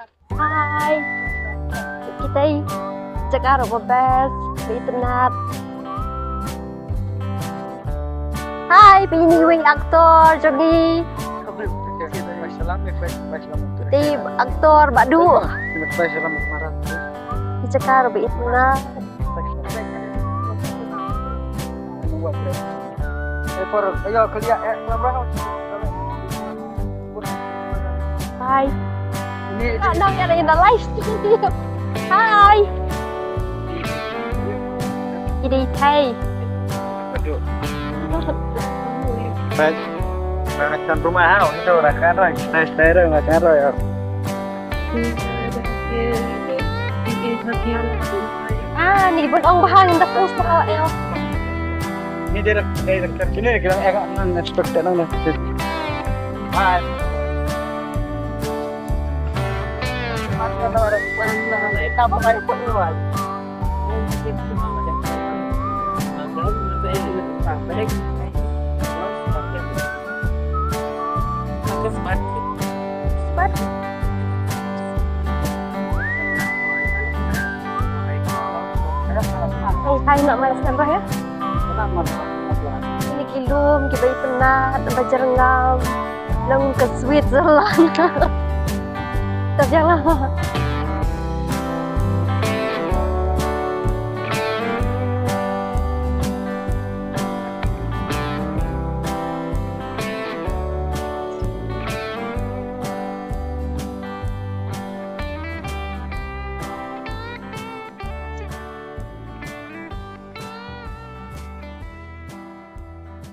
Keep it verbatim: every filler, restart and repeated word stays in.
Hi. Kita i cakar ba best, ba itynnad. Hi, ba ini wing aktor jong ngi. Kita i aktor ba du. I cakar ba itynnad. Hi. Ka nang ïa in the live stream. Hi. Ini Thai. Baik. Macam rumah ha, itu rakan roi. Nice, nice, rakan roi. Ah, ni pun ong bahang in the first hal el. Ni dia dah, dia dah kerja ni, kita eh kan expect nang dah. Bye. Ong hai nak malas nambah ya. Ini ki lum, ki bayi penat, ba jerngam. Lang ka Switzerland. Terjangah.